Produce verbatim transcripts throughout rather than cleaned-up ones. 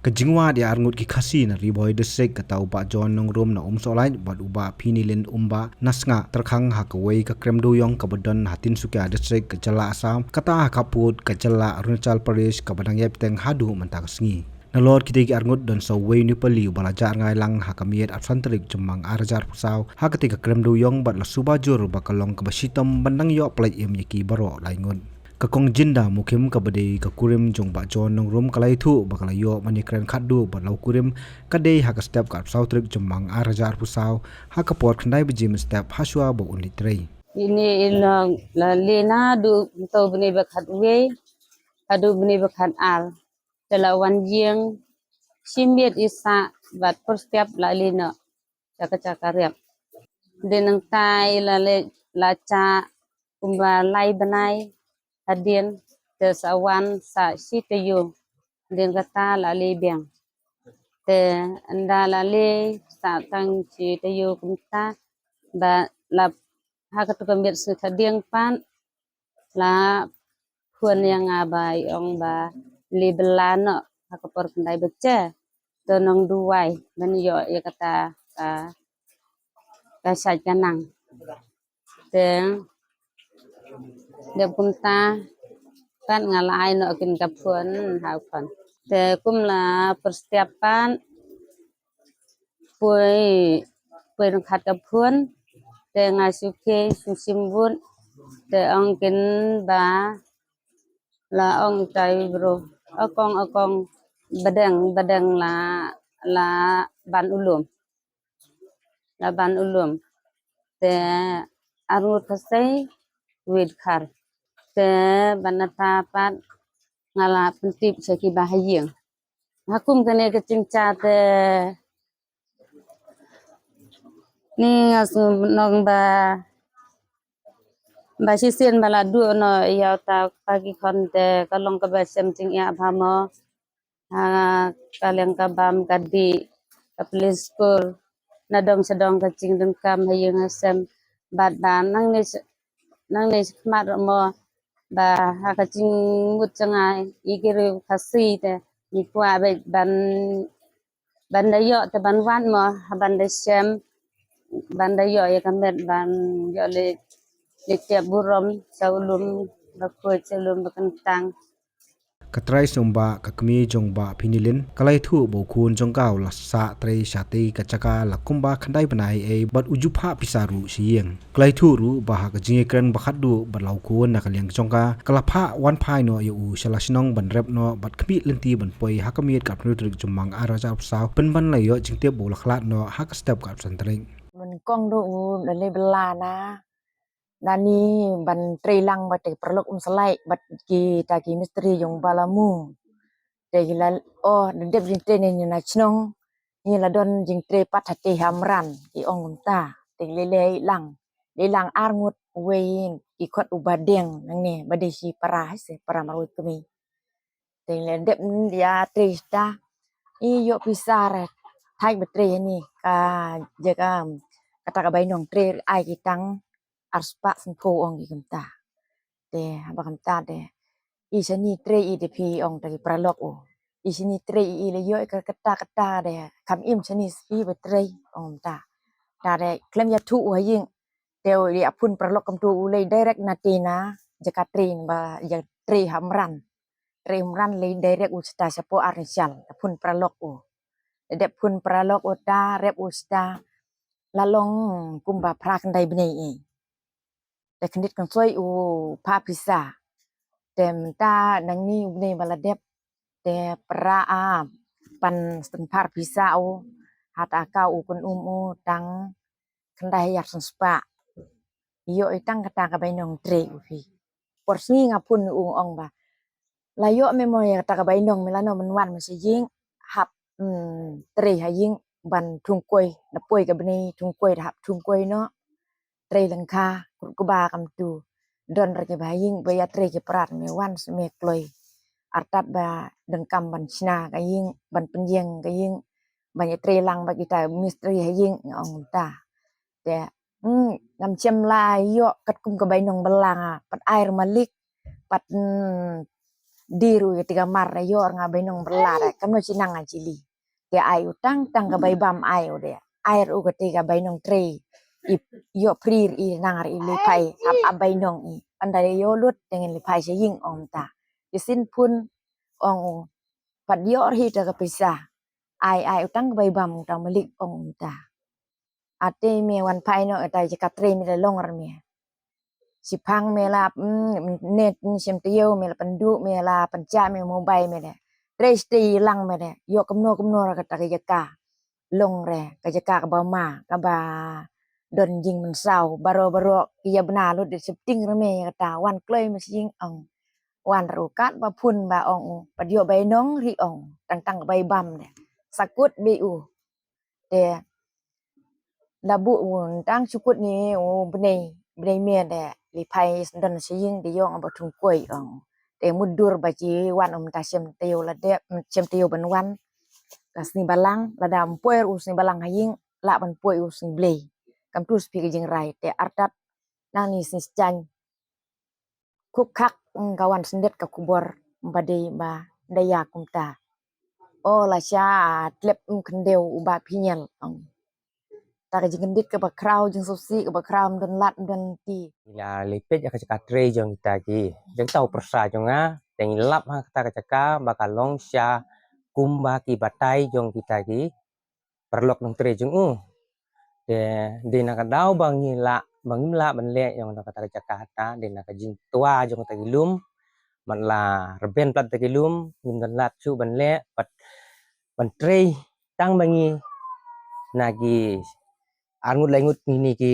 Ka jingwad ïa arngut ki Khasi na Ri Bhoi District, kata u Bah John Nongrum na Umsohlait bad u Bah Phinilin Umbah na Sngap Tyrkhang, ha kawei ka krem dewïong kaba don ha Tinsukia District ka jylla Assam, kata ha khappud ka jylla Arunachal Pradesh, kaba dang ïai bteng haduh mynta ka sngi. Nalor kitei ki arngut don sa uwei u Nepali uba la jah rngai lang ha ka miet arphew san tarik Jymmang ar hajar arphew saw ha katei ka krem dewïong, bad la suba jur ba ka long kaba shitom ban dang ïoh pyllait im ïa ki baroh lai ngut. Ka Kong Jinda Mukhim, kaba dei ka kurim jong Bah John Nongrum, ka la ïathuh ba ka la ïoh ban ïakren khatduh bad la u kurim ka dei ha ka step ka arphew saw tarik Jymmang ar hajar arphew saw, ha ka por khyndai baje mynstep, hashwa ba un leit trei. Ine i long la leh naduh mynta u bnai ba khatwei haduh u bnai ba khatar. Te la wan ïeng shi miet i sah bad por step la leh noh. Chaka chaka rep. Dei nangta i la leh, la jah kumba lai bnai hadien, te sa wan sah shi taïew. Dei kata la leh biang. Te ynda la leh sah tang shi taïew kumta, ba la ha katu ka miet sngi khadien pat, la phone ïa nga ba i ong ba leh bylla noh ha ka por khyndai baje. To nang duwai ban ïoh ïa kata ka, ka shait ka nang. Te dep kumta pat nga la ai noh kin ka phone ha u phone. Te kum la por step pat poi, poi ryngkat ka phone, te nga shu khie shu shim vote, te ong kin ba la ong itai bro, akong, akong, badeng, badeng la, la ban u lum. La ban u lum. Te arngut Khasi wei dkhar. Te ban nata pat nga la pyntip sha ki ba ha ïing. Ha kum kane ka jingshah te ni nga sngew nong ba, ba shisien ba la duh noh ïa uta u kpa ki khon te ka long kaba shem jingïap bha mo. Ha ka liang ka bam ka dih, ka plie skul, na dong sha dong ka jingdonkam ha ïing ha sem. Bad ba nangne sh-, nangne shakhmat ruh mo, ba ha ka jingmut jong nga, i ki riew Khasi te ngi kwah beit ban, ban da ïoh te ban wad mo, ha ban da shem, ban da ïoh ïa ka met ban ïoh leit, leit tiap burom sha u lum ba khuid, sha u lum ba kyntang. Ka trai sngewbha, ka kmie jong Bah Phinilin, ka la ïathuh ba u khun jong ka u la sah trei shatei ka jaka la kumba khyndai bnai ei, bad u ju phah pisa ruh sha ïing. Ka la ïathuh ruh ba ha ka jingïakren ba khatduh bad la u khun na ka liang jong ka, ka la phah wan phai noh ïa u sha la shnong ban rep noh bad khmih lynti ban poi ha ka miet ka arphew hynriew tarik Jymmang ar hajar arphew saw, pynban la ïoh jingtip ba u la khlad noh ha ka step ka arphew san tarik. Nyngkong duh u la leh bylla na, nani ban trei lang bad te paralok Umsohlait bad kita ki mistri jong Balamu. Te ki la, oh, da dep jingtrei ne na shnong, ngi la don jingtrei pat ha te ha Mran, ki ong kumta. Te ki leh leh lang, leh lang ar ngut, wei ki khot u Badeng nangne, ba dei shi para, shi para marwei kmie. Te ngi la dep ïa trei shata, i ïoh pisa re thait ba trei hani ka jaka, kata ka bainong trei ai ki tang ar spah sanphew ong ki kumta. Te haba kumta te i shani trei i de phi ong ta ki paralok u. I shani trei i la ïoh ka kata kata de kam im shani spi ba trei ong kumta. Ta de khlem ïathuh u ha ïing. Te u ïa phone paralok kumta u leit direct na te na jaka trei ba ïa trei ha Mran. Trei Mran leit direct u shata shapoh Arunachal, phone paralok u. Dep phone paralok u ta rep u shata la long kumba phra khyndai bnai ei. Te khyndiat khynsoi u phah pisa. Te mynta nangne u bnai ba la dep te phra a pan stan phar pisa u. Hata ka u kun um u tang khyndai hajar san spah. Ïoh i tang kata ka bainong trei u phi. Por sngi nga phone u ong ba la ïoh me mo ïa kata ka bainong, me lano mynwan me sha ïing, hap, mm, trei ha ïing ban thung koi, na poi ka bnai thung koi da hap thung koi noh. Trei lyngkha, kut kba kam tu. Don re ki ba ha ïing ba ïa trei ki prat, me wan sa me kloi. Artat ba donkam ban shna ka ïing, ban pynïeng ka ïing, ban ïa trei lang ba kita mistri ha ïing, nga ong ta. Te, mm, ngam shem la ïoh katkum ka bainong bylla nga, pat ai malik, pat, mm, Di ruh ïa te ka mar da ïoh nga bainong byrlat, kam no chi nang ngan chili. Te ai u tang tang ka bai bam ai u de. Ai ruh ka te ka bainong trei. I ïoh prir i nang ri li phai ap ap bainong i. Anda ïoh lut te ngin li phai sha ïing ong ta. Te sin phun ong u. Pat ïoh ri ta ka pisa. Ai ai u tang ka bai bam ta malik ong ta. Ate me wan phai noh ita jaka trei me la long ar me. Siphang me la, mm, net, mm, shem tayo me la pendu me la pencha me mobile me de. Trei stay lang me de. Ïoh kumno kumno ra kata ka jaka. Long re ka jaka kaba ma kaba don jingmynsaw baro baro ïa bna lut de septing re me ïa kata wan kloi me sing ong. Wan ruh kat ba phun ba ong u. Pat ïoh bainong ri ong. Tang tang bai bam de. Sakut be u. Te la buh u tang sukut ni u bnei bnei me de li phai sendon sha ïing de ïong ba thung koi ong. Te mudur ba chi wan um ta shem tayo la de shem tayo ban wan. Ka sni balang lada mpoi u sni balang ha ïing la ban poi u sni blei. Kam tu spi ka jingrai te artat nang ni sni sjan. Khuk khak, mm, ka wan syndet ka khubor ba dei ba da ïa kumta. O la sha tlep, mm, khyndew u ba phi ñiel, mm. Ta ka jingkyndit kaba khraw jingsngewsih kaba khraw mdon lad mdon ti. Ila lipit ïa ka jaka trei jong kita ki. Jong tau pyrsa jong nga teng lap ha kata ka jaka ba ka long sha kumba ki batai jong kita ki. Paralok nongtrei jong u. Te dei na ka daw ba ngi lah ba ngim lah ban leh ïong na kata ka jaka ta dei na ka jingtwa jong kata ki lum. Mat la rben plat ta ki lum ngim don lad shuh ban leh pat ban trei tang ba ngi na ki arngut laingut ngi ni ki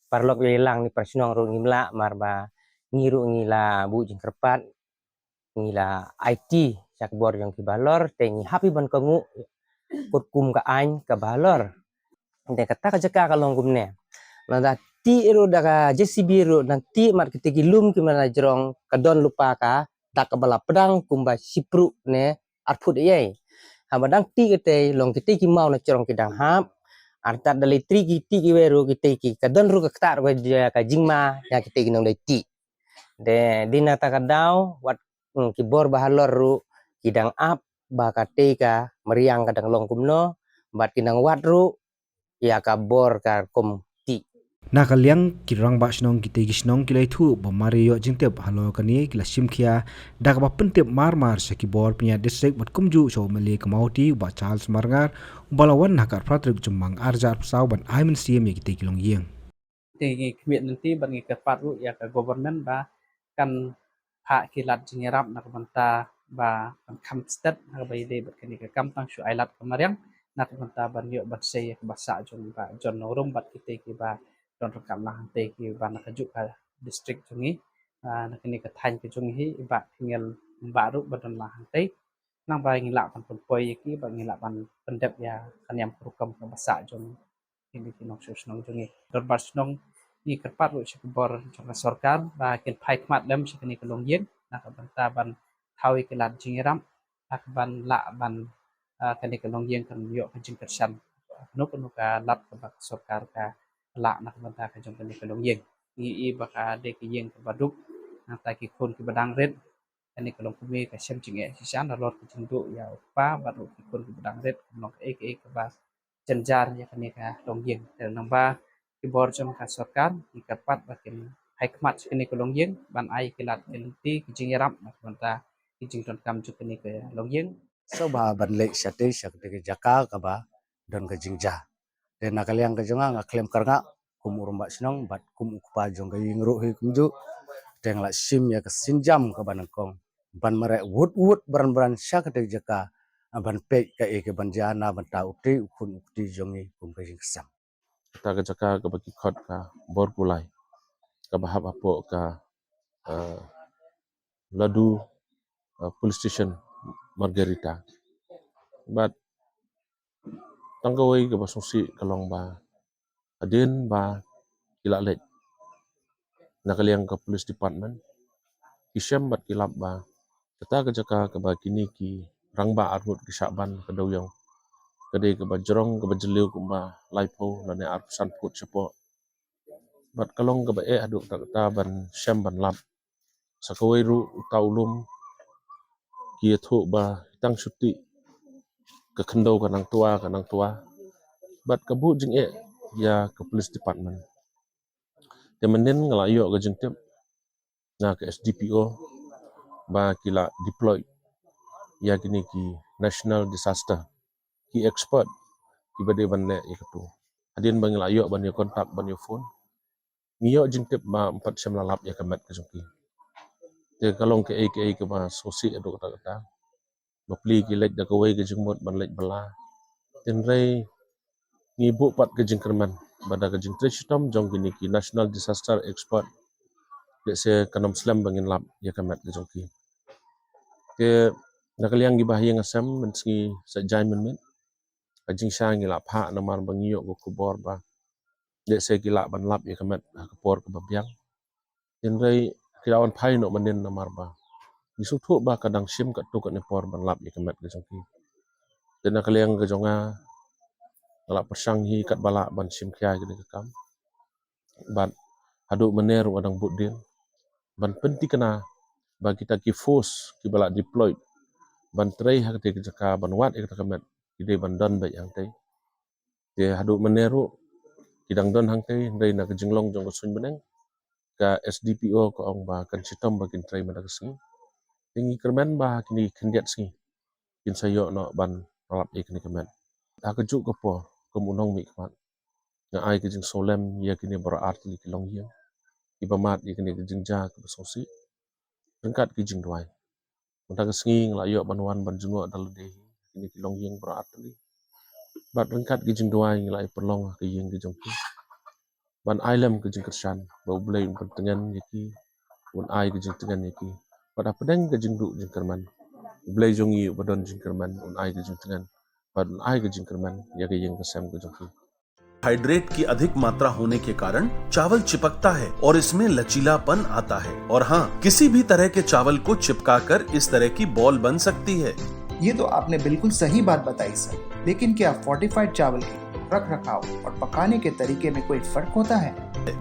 paralok lei lang ni para shnong ruh ngim lah mar ba ngi ruh ngi la buh jingkyrpad ngi la aiti sha ka bor jong ki bahalor te ngi hap hi ban kohnguh kut kum ka aiñ ka bahalor. Te kata ka jaka ka long kumne. Lada ti ruh da ka J C B ruh nang ti mat kiti ki lum ki mana jrong ka don lupa ka dak ka bala pedang kumba sipru ne arput ei. Haba dang ti kiti long kiti ki mau na jrong ki dang hap. Artat da lei tri ki ti ki we ruh kiti ki ka don ruh ka kta ruh ka jingma ya kiti ki nong dei ti. De dina ta ka daw wat mm, ki bor bahalor ruh ki dang ap ba ka te ka meriang ka dang long kumno bad ki nang wad ruh ïa ka bor ka kum ti. Na ka liang ki rangbah shnong ki te ki shnong ki la ïathuh ba mar ïoh jingtip halor kane ki la shim khia da kaba pyntip mar mar sha ki bor pynïaid district bad kumjuh sha u M L A ka Mawhati u Bah Charles Marngar u ba la wan ha ka arphew tarik jong u bnai ar hajar arphew saw ban ai mynsiem ïa ki te ki longïing. Te ngi khmih lynti bad ngi kyrpad ruh ïa ka government ba kan phah ki lad jingïarap na ka bynta ba kan kham stet na kaba ïadei bad kane ka kam tang shu ai lad ka mariang na ka bynta ban ïoh ban sei ïa kaba sah jong ba John Norum bad kite kiba don ryngkat lang hangtei kiba na kajuh ka district jong ngi, ah, na kane ka thaiñ ka jong ngi hi i Bah Pyngiel Bah ruh ba don lang hangtei. Nang ba ngi lah ban pynpoi ïa ki ba ngi lah ban pyndep ïa ka niam ka rukom kaba sah jong kine ki nongshong shnong jong ngi. Dorbar shnong ngi kyrpad ruh sha ki bor jong ka sorkar ba kin phai khmat lem sha kane ka longïing na ka bynta ban thaw ïa ki lad jingïarap na ka ban lah ban, ah, kane ka longïing kan ïoh ka jingkyrshan. Kano kano ka lad kaba ka sorkar ka lah na ka bynta ka jong kane ka longïing. Ngi i ba ka dei ka ïing kaba duk nangta ki khun kiba dang rit. Kane ka longkmie ka shem jingeh shisha nalor ka jingduh ïa u kpa bad ruh ki khun kiba dang rit kum long kaei kaei kaba jynjar ïa kane ka longïing. Te nang ba ki bor jong ka sorkar ki kyrpad ba kin phai khmat sha kane ka longïing ban ai ki lad ki lynti ki jingïarap na ka bynta ki jingdonkam jong kane ka longïing. Sngewbha ban leit shatei sha katei ka jaka kaba don ka jingjia. Te na ka liang ka jong nga nga khlem kyrngah kum u rangbah shnong bad kum u kpa jong ka ïing ruh hi kumjuh. Te nga la shim ïa ka sienjam kaba nyngkong ban mareh wut wut bran bran sha katei ka jaka ban peit kaei kaban jia na bynta utei u khun u kti jong ngi kum ka jingkyrshan. Kata ka jaka kaba ki khot ka Borkulai kaba hap hapoh ka, eh, Ladu, eh, Police Station Margherita. Bad tang kawei kaba sngewsih ka long ba hadien ba ki la leit na ka liang ka Police Department ki shem bad ki lap ba kata ka jaka kaba kine ki rangbah arngut ki shah ban ka dewïong ka dei kaba jrong kaba jylliew kumba laiphew lane arphew san phut shapoh. Bad ka long kaba eh haduh katta katta ban shem ban lap. Sa kawei ruh uta u lum Ki ïathuh ba tang shuti ka khyndew ka nang twa, ka nang twa. Bad ka buh jingeh ïa ka police department. Te mynnin nga la ïoh ka jingtip na ka S D P O ba ki la deploy ïa kine ki national disaster, ki expert kiba dei ban leh ïa katu. Hadien ba ngi la ïoh ban ïa contact, ban ïa phone, ngi ïoh jingtip ba ym pat shym la lap ïa ka met ka jong ki. Te ka long kaei kaei kaba sngewsih haduh katta katta. Bapli ki leit da kawei ka jingmut ban leit bylla. Hynrei ngi buh pat ka jingkyrmen ba da ka jingtrei shitom jong kine ki national disaster expert, lehse kan ym slem ba ngin lap ïa ka met ka jong ki. Te na ka liang kiba ha ïing ha sem, mynsngi sa jai mynmiet ka jingshisha ngi la phah namar ba ngi ïoh ka khubor ba lehse ki lah ban lap ïa ka met ha ka por kaba biang. Hynrei ki la wan phai noh mynnin namar ba ngi sngewthuh ba ka dang shim katto katne por ban lap ïa ka met ka jong ki. Te na ka liang ka jong nga, nga la pyrshang hi katba lah ban shim khia ïa kane ka kam. Bad haduh mynne ruh nga dang bud dien ban pynthikna ba kita ki force kiba la deployed ban trei ha katei ka jaka ban wad ïa kata ka met ki dei ban don beit hangtei. Te haduh mynne ruh ki dang don hangtei, hynrei na ka jinglong jong ka suiñ bneng, ka S D P O ka ong ba kan shitom ba kin trei mynta ka sngi. Te ngi kyrmen ba ha kine ki khyndiat sngi kin sa ïoh noh ban lap ïa kane ka met. Ha kajuh ka por, kum u nongmihkhmat, nga ai ka jingsngewlem ïa kine baroh artylli ki longïing kiba mad ïa kane ka jingjia kaba sngewsih ryngkat ki jingduwai. Mynta ka sngi nga la ïoh ban wan ban jngoh da lade hi kine ki longïing baroh artylli. Bad ryngkat ki jingduwai ngi la ïa pynlong ha ka ïing ka jong ki ban ai lem ka jingkyrshan ba U Blei un pyntngen ïa ki, un ai ka jingtngen ïa ki. Bad hapdeng ka jingduh jingkyrmen, U Blei jong ngi uba don jingkyrmen un ai ka jingtngen bad un ai ka jingkyrmen ïa ka ïing ka sem ka jong ki. हाइड्रेट की अधिक मात्रा होने के कारण चावल चिपकता है और इसमें लचीलापन आता है। और हाँ, किसी भी तरह के चावल को चिपकाकर इस तरह की बॉल बन सकती है। ये तो आपने बिल्कुल सही बात बताई सर, लेकिन क्या फोर्टिफाइड चावल के रख रखाव और पकाने के तरीके में कोई फर्क होता है?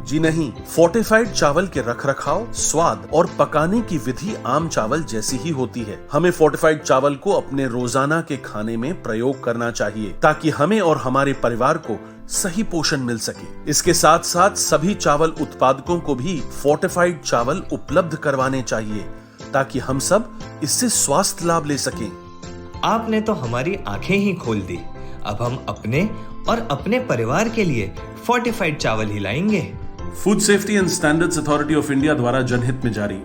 जी नहीं, फोर्टिफाइड चावल के रखरखाव, स्वाद और पकाने की विधि आम चावल जैसी ही होती है। हमें फोर्टिफाइड चावल को अपने रोजाना के खाने में प्रयोग करना चाहिए, ताकि हमें और हमारे परिवार को सही पोषण मिल सके। इसके साथ साथ सभी चावल उत्पादकों को भी फोर्टिफाइड चावल उपलब्ध करवाने चाहिए, ताकि हम सब इससे स्वास्थ्य लाभ ले सकें। आपने तो हमारी आंखें ही खोल दी। अब हम अपने और अपने परिवार के लिए फोर्टिफाइड चावल ही लाएंगे। Food Safety and Standards Authority of India द्वारा जनहित में जारी।